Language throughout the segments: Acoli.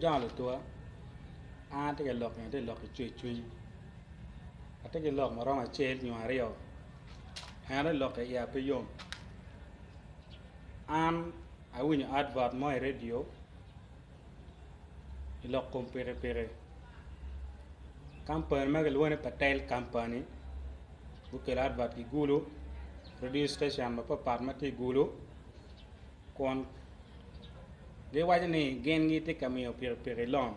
Wujongo lutuwa, an atye ka lok ni atye ka lok ki cwercwiny atye ki lok ma romo acel nyo aryo ento lok-ki iya pe yom an awinyo advert mo i redio i lok kom pikipiki kampani ma kilwongo ni patel kampani gukelo advert ki gulu redio citecen mapatpat ma tye i gulu kun giwaco ni gin gitye ka miyo pikipiki lon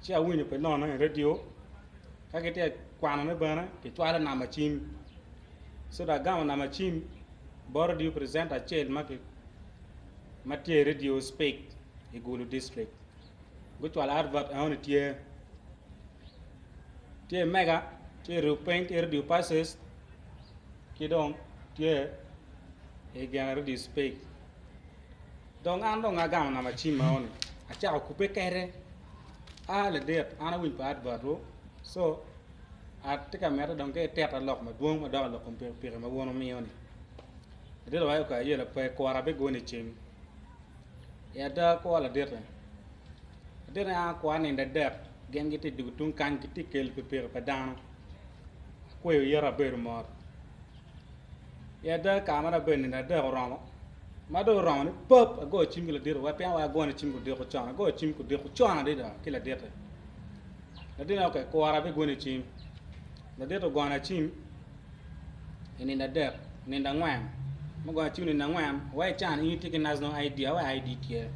ci awinyo pi lon-ne i redio ka gitye ka kwanone bene kicwalo namba cim ci dong agamo namba cim bot redio pricenta acel ma tye i redio cipik i Gulu dictrict gucwalo advert enoni tye tye i mega tye i rupiny tye i redio paces ki dong tye i gin redio cipik dong an dong agamo namba cim enoni acako kubbe kwede aa ladit an awinyo pa advert-wu co atye ka miti dong ka ititta lok madwong madok i lok kom pikipiki ma wun wumiyo-ni ladit owaco ni ayela pe kura abigoni cim i ada kwo ladit-ti ladit-ti an akwa nino adek gin gitye ka dwogo tung kany gitye ka kelo pikipiki pa dano akweyo yite abedo mot I ada kare ma dong abedo nino adek oromo ma dong oromo ni pap agoyo cim ki ladit wek pien wek agone cim kudiko con agoyo cim kudiko con adada ki laditte ladit ok kura abigoni cim ladit ogona cim i nino adek nino angwen ma ogona cim nino angwen wek ican in itye ki national ID aweko ID tye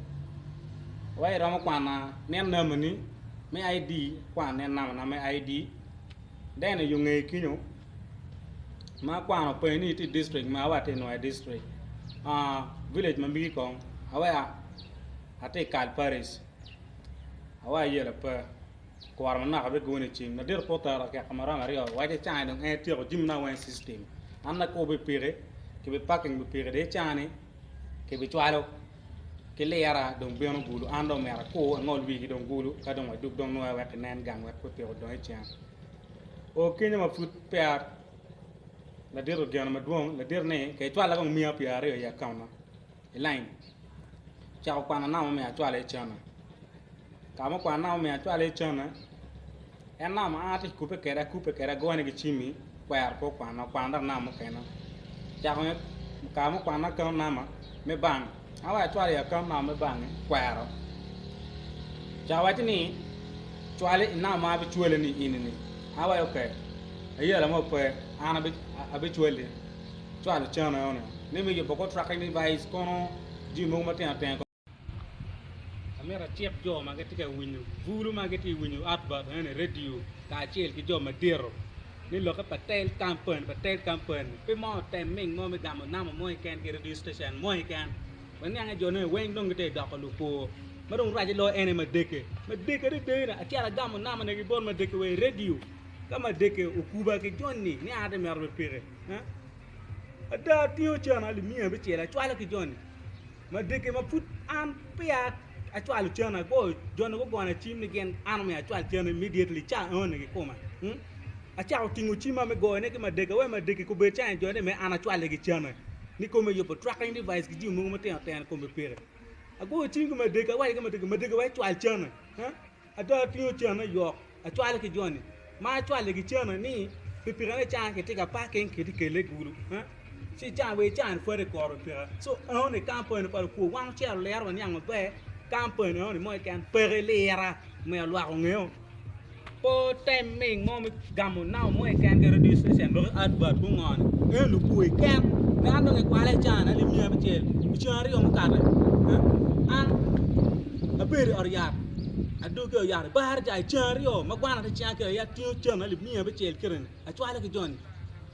wek iromo kwana nen nambani me ID kwan nen nambana me ID then i yo ngeye kenyo ma akwano openyo ni itye i district ma awaco atye i Nwoya district village ma megi kong awaco atye i kal parish awaco ayela pe kura manok abigoni i cim ladit pe otero dakika maromo aryo owaco icani dong en etyeko jamine weng i system an akubo pikipiki ki bi parking pikipiki dong icani kibicwalo ki lira dong bino gulu an dong myero akur angol wigi dong gulu ka dong wadug dong nwoya wek kinen gang wek pikipiki odong i cen. O kenyo ma pud peya ladit ogeno madwong ladit ni ka icwala kong miya pyeraryo i akaunna i lain ocako kwano namba myero acwale i cene ka ma okwano namba myero acwale i cene en namba ma an atye ka kubbe kwede akubbe kwede agone ki cimmi kwero pe okwana okwano dok namba mukene ocako kare ma okwana akaun namba me bank an wek acwal i akaun namba me bank-ngi kwero ocako wacci ni cwal i namba ma abicwali ni eni-ni an awaco ok ayela mo pe an abicwali cwalo cene eno ni me yubo kor tracking device kono jami mogo matino tino. Amito acik jo ma gitye ka winyo bulu ma gitye ka winyo advert eno i redio kacel ki jo madito ni lokke pa tel kampani pa tel kampani pe mo otem ming mo me gamo namba mo keken ki redio citecen mo keken wek niang ni jo-ni weng dong gitye ka doko lukwor ma dong rac loyo en aye madeke madeke adada acito agamo namba-ni ki bot madeke wa i redio ka madeke okuba ki joni ni an atye ka mito pikipiki ada atingo cente alip miya abicel acwalo ki joni. Madeke ma pud an peya acwalo cen agoyo jo-ni gugona cim ni gin an omyero acwal cen immediately ca enoni kikome acako tingo cimma me goyone ki madeke wek madeke kobed ca ni jo-ni me an acwaligi cene ni kome yubo tracking device ki jami mogo matino tino i kom pikipiki agoyo cim ki madeke awaco ki madeke madeke wek ecwal cene. Ada atingo cene yok acwalo ki joni ma acwalo ki cene ni pikipikine can kitye ka parking kitye kele gulu ci can wa ican pwod ikoro pikipiki so enoni kampani pa lukwo wan ocito oliro waniang maber kampani enoni mo keken peke lira omiyo lwak ongeyo pe otem ming mo me gamo namba mo keken ki radio station dok advert gungo ni eni lukwo keken me an dong ikwala ican alip miya abicel i ceng aryo mukato an abedo i ot yat Adwogi oyaro i bar ca i ceng aryo ma gwana tye cinga kede aye atingo cen alip miya abicel kite-ni acwalo ki joni.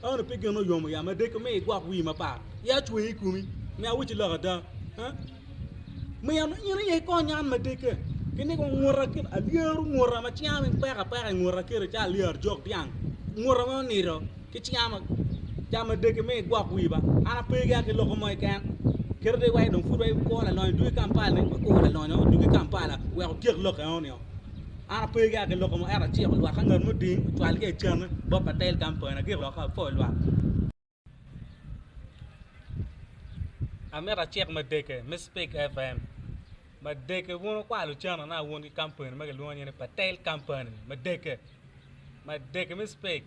Ento pe gin oyomo ya madek omiyo igwok wii mapat ya ocweyi i komi miyo awacci lok ada miyo in aye ikony an madekke ki ni nguta kit alyero nguta ma cinga weng pek apeka i nguta kite calo alyero jok dyang nguta ma onido ki cinga ma ca madeke me igwok wii ba an ape ki ki loko mo keken kite dong iwaco dong pud wa ikwo lalonyo dwogi Kampala ni wakur lalonyo odwogi Kampala wek otyek lok eno nio an ape ki ki loko mo ento aciko lwak ka ngat mo oding ocwal ki ecene bot patel kampani agiko lok apwoyo lwak. Amito acik madeke me Spik FM. Madeke wun wukwalo cente na wun ki kampani ma kilwongo nyinge ni Patel Company madeke madeke me Speke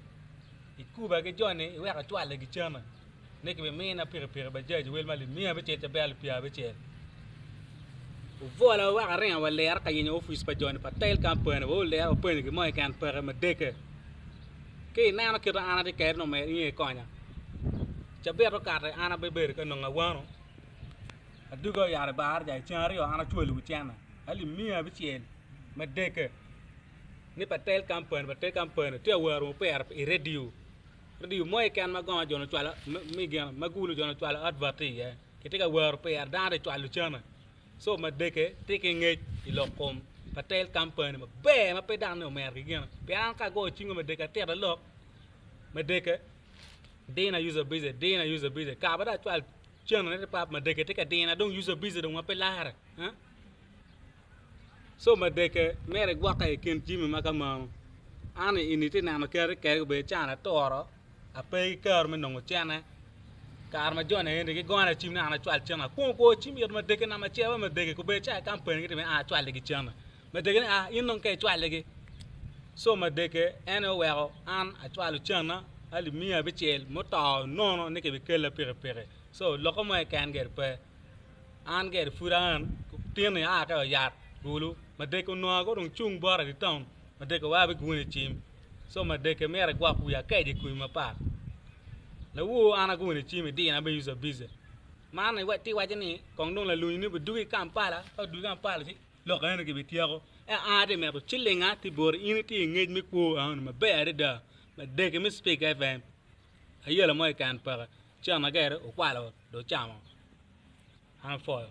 ikuba ki joni iweko acwaligi cente ni kibimina pikipiki bajaj wel ma alip miya abicel cabit alip pyerabicel obwola weko aringo wa lira ka yenyo opic pa joni Patel Company wa olira wapenyo gin mo keken peke madeke ki ineno kit ma an atye kwede ni omera in aye ikonya cabit okato an abibedo ka nongo awano. Aduga oyaro i baraja i ceng aryo an acwalo wi cente alip 600 me deke ni Patel company Patel company tye ka wero mupira i radio radio mo keken ma gonga jo ocwalo me gin ma gulu jo ocwalo advert tye iye kitye ka wero pire dano tye ka cwalo cente so madeke tye ki ngec i lok kom Patel company maber ma pe dano ni omero ki gine pien an ka agoyo cinga madeke atito lok madeke dina user busy dina user busy kare ma dong acwalo Cente ni pap madeke tye ka dina dong user busy dong ma pe lare so madeke myero igwokke i kin jami ma ka meno an eni itye neno kadi kadi obedo can aturo ape ki kero me nongo cente kare ma joni eni gigona cim ni an acwal cente akwongo goyo cim it madeke namba acel wa madeke obedo calo kampani gitye ni an acwaligi cente madeke ni aa in dong ka icwaligi so madeke en aye oweko an acwalo cente alip 600 muto nono ni kibikella pikipiki so lokke mo keken gire pe an gire pud an tin-ni aa ki i ot yat bulu madeke onongo kono dong cung bota i taun madeke wa abiguni i cim so madeke myero igwok wiya akeco i komi mapat lawor an agoni i cim idina me user busy man tye iwaco ni kong dong lalonyo ni obidwogi i Kampala ka odwogi i Kampala ci Lok eno gibityeko, ento an atye mito cilinga tye boti, in itye i ngec me kwo enoni maber adada, madeke me Spik FM, ayela mo keken peke, cente gire okwalo dong ocamo, an apwoyo.